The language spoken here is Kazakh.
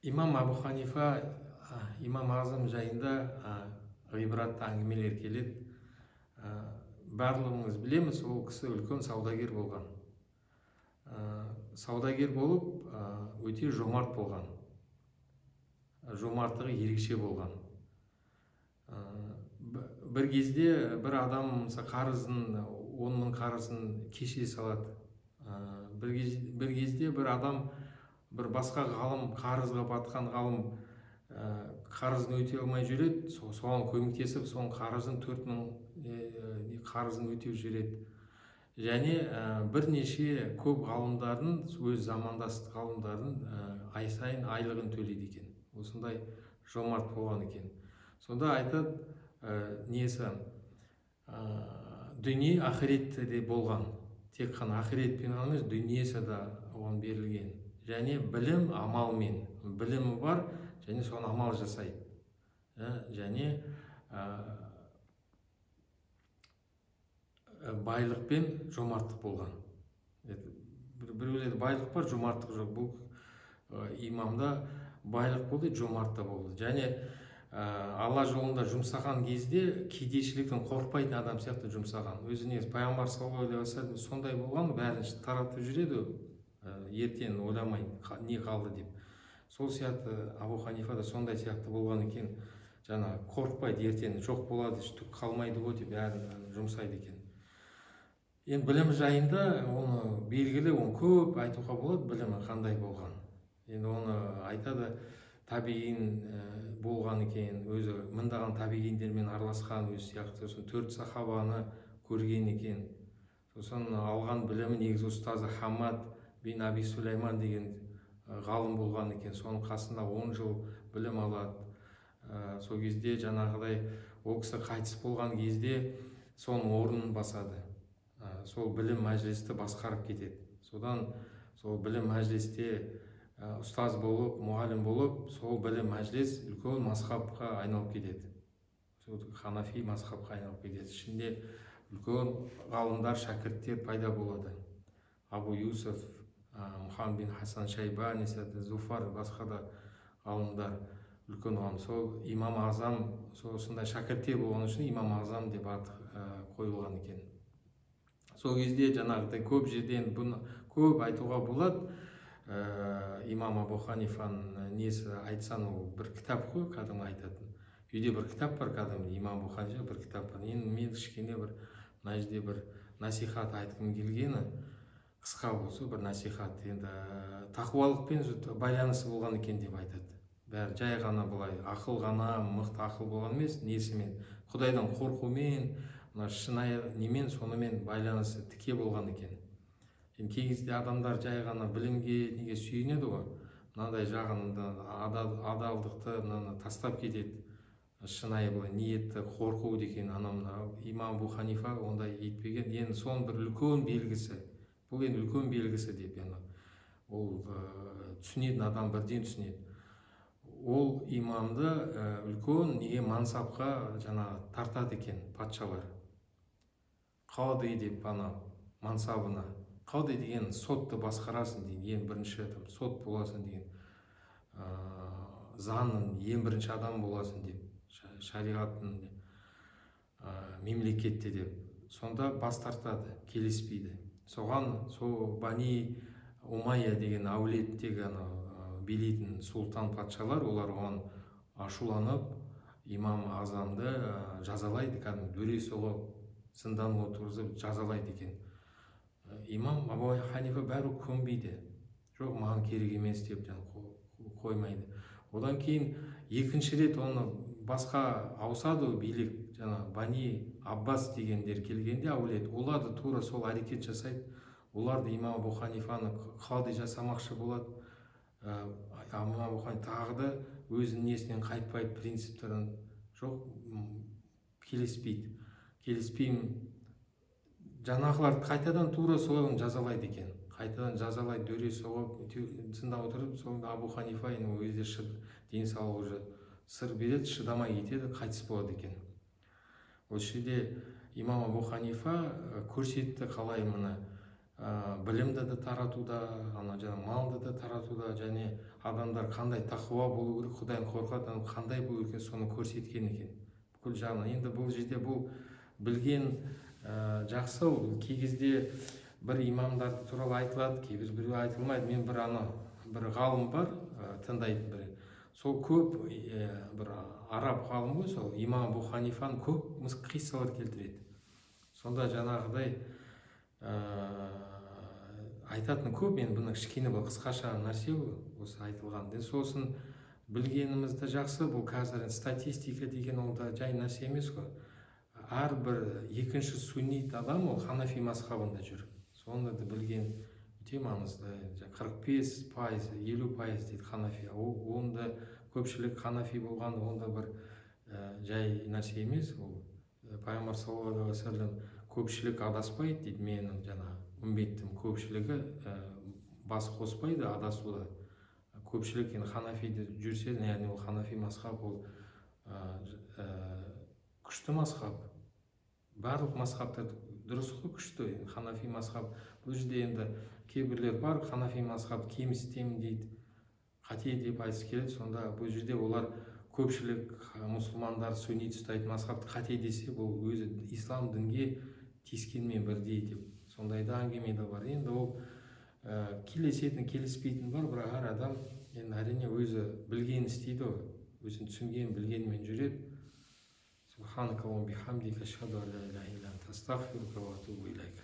Имам Абу Ханифа, имам ағзам жайында ғибратты әңгімелер келеді. Барлығымыз білеміз, ол кісі үлкен саудагер болған. Саудагер болып, өте жомарт болған, жомарттығы ерекше болған. Бір кезде бір адам, мысалы, қарызын, 10 000 қарызын кеше салады. Бір кезде бір адам, бір басқа ғалым, қарызға батқан ғалым, қарызын өтей алмай жүреді. Соған көмектесіп, соның қарызын, 4000 қарызын өтеп жүреді. Және бірнеше көп ғалымдардың, өз замандас ғалымдардың ай сайын айлығын төлейді екен. Осындай жомарт болған екен. Сонда айтады, несі, дүние ақыретте де болған, тек қана ақыретпен ғана емес, дүниесі де оған берілген. Және білім амалмен, білімі бар және соны амал жасайды. Және байлықпен жомарттық болған. Біреулерде байлық бар, жомарттық жоқ. Бұл имамда байлық болды, жомарт та болды. Және Алла жолында жұмсаған кезде кедейшіліктен қорықпайтын адам сияқты жұмсаған. Өзі негізі пайғамбар саллаллаху алейхи уассалам сондай болған, бәрін таратып жүреді, ертең ойламай, не қалды деп. Сол сияқты Абу Ханифа да сондай сияқты болған екен. Жаңа қорықпайды, ертең жоқ болады, түк қалмайды ғой деп, бәрін жұмсайды екен. Енді білім жайында оны белгілі, оны көп айтуға болады, білімі қандай болған. Енді оны айтады, табиин болған екен, өзі мыңдаған табииндермен араласқан өзі сияқты. Сосын төрт сахабаны көрген екен. Сосын алған білімі негізі ұстазы Хаммад бин Аби Сулейман деген ғалым болған екен. Соның қасында 10 жыл білім алады. Сол кезде жаңағыдай ол кісі қайтыс болған кезде соның орнын басады. Сол білім мәжілісті басқарып кетеді. Содан сол білім мәжілісте ұстаз болып, мұғалім болып, сол білім мәжіліс үлкен мазхабқа айналып кетеді, сол ханафи мазхабқа айналып кетеді. Ішінде үлкен ғалымдар, шәкірттер пайда болады: Абу Юсуф, Мұхаммед бин Хасан Шайбани сияқты, Зуфар, басқа да ғалымдар, үлкен ғалым. Сол имам ағзам, сол осындай шәкірттер болған үшін имам ағзам деп ат қойылған екен. Сол кезде жаңағыдай көп жерден бұны көп айтуға болады. Имам Абу Ханифаның несі айтсаң, ол бір кітап қой кәдімгі айтатын. Үйде бір кітап бар, кәдімгі имам Абу Ханифа бір кітап бар. Енді мен кішкене бір мына жерде бір насихат айтқым келгені, қысқа болса, бір насихат. Енді тақуалықпен байланысы болған екен деп айтады бәрі. Жай ғана былай ақыл ғана, мықты ақыл болған емес, несімен, құдайдан қорқумен, мына шынайы немен, сонымен байланысы тіке болған екен. Енді кей кезде адамдар жай ғана білімге, неге сүйенеді ғой, мынандай жағын, адалдықты, мынаны тастап кетеді, шынайы былай ниетті, қорқу деген анау мынау. Имам Абу Ханифа ондай етпеген. Енді соның бір үлкен белгісі бұл, енді үлкен белгісі деп, енді ол түсінетін адам бірден түсінеді. Ол имамды үлкен неге, мансапқа жаңағы тартады екен патшалар, қауди деп, ана мансабына. Қауди деген сотты басқарасың деген, ең бірінші там сот боласың деген, заңның ең бірінші адам боласың деп, шариғаттың мемлекетте деп. Сонда бас тартады, келіспейді соған. Сол Бани Умайя деген әулеттегі анау билейтін сұлтан, патшалар, олар оған ашуланып, имам ағзамды жазалайды, кәдімгі дүре соғып, зынданға отырғызып жазалайды екен. Имам Абу Ханифа бәрібір көнбейді, жоқ, маған керек емес деп, жаңағы қоймайды. Одан кейін екінші рет оны басқа ауысады ғой билік, жаңа Бани Аббас дегендер келгенде әулет, олар да тура сол әрекет жасайды. Олар да имам Абу Ханифаны қауди жасамақшы болады. Имам Абу Ханифа тағы да өзінің несінен қайтпайды, принциптерін, жоқ, келіспейді, келіспеймін. Жаңағылар қайтадан тура солай оны жазалайды екен, қайтадан жазалайды, дүре соғып, зынданға отырып. Соңында Абу Ханифа енді ол кезде денсаулығы уже сыр береді, шыдамай кетеді, қайтыс болады екен. Осы жерде имам Абу Ханифа көрсетті, қалай мына білімді де таратуда, ана жаңағы малды да таратуда және Адамдар қандай тақуа болу керек, Құдайдан қорқатын адам қандай болу керек, соны көрсеткен екен бүкіл жағынан. Енді бұл жерде бұл білген жақсы. Ол кей кезде бір имамдар туралы айтылады, кейбір біреу айтылмайды. Мен бір ана бір ғалым бар, тыңдайтын бір, сол көп бір араб ғалым ғой, сол имам Абу Ханифаны көп қиссалар келтіреді. Сонда жаңағыдай айтатын көп. Енді бұны кішкене бір қысқаша нәрсе ғой осы айтылған. Сосын білгеніміз де жақсы. Бұл қазір статистика деген ол да жай нәрсе емес қой. Әрбір екінші суннит адам ол ханафи мазхабында жүр. Соны да білген өте маңызды. 45%, 50% дейді ханафи. Оны да көпшілік ханафи болған, ол да бір жай нәрсе емес ол. Пайғамбар саллаллаху алейхи уассалам көпшілік адаспайды дейді, менің жаңа үмбеттім көпшілігі бас қоспайды адасуда. Көпшілік енді ханафиде жүрсе, яғни ол ханафи мазхаб ол күшті мазхаб. Барлық мазхабтар дұрыс қой, күшті. Енді ханафи мазхаб бұл жерде енді кейбіреулер бар, ханафи мазхаб кемсітемін дейді, қате деп айтысы келеді. Сонда бұл жерде олар көпшілік мұсылмандар суннит ұстайтын мазхабты қате десе, бұл өзі ислам дінге тиіскенмен бірдей деп сондай да әңгіме де бар. Енді ол келісетін, келіспейтін бар, бірақ әр адам енді, әрине, өзі білгенін істейді ғой, өзін түсінген, білгенімен жүреді. سبحانك اللهم بحمدك، أشهد أن لا إله إلا أنت، أستغفرك وأتوب إليك.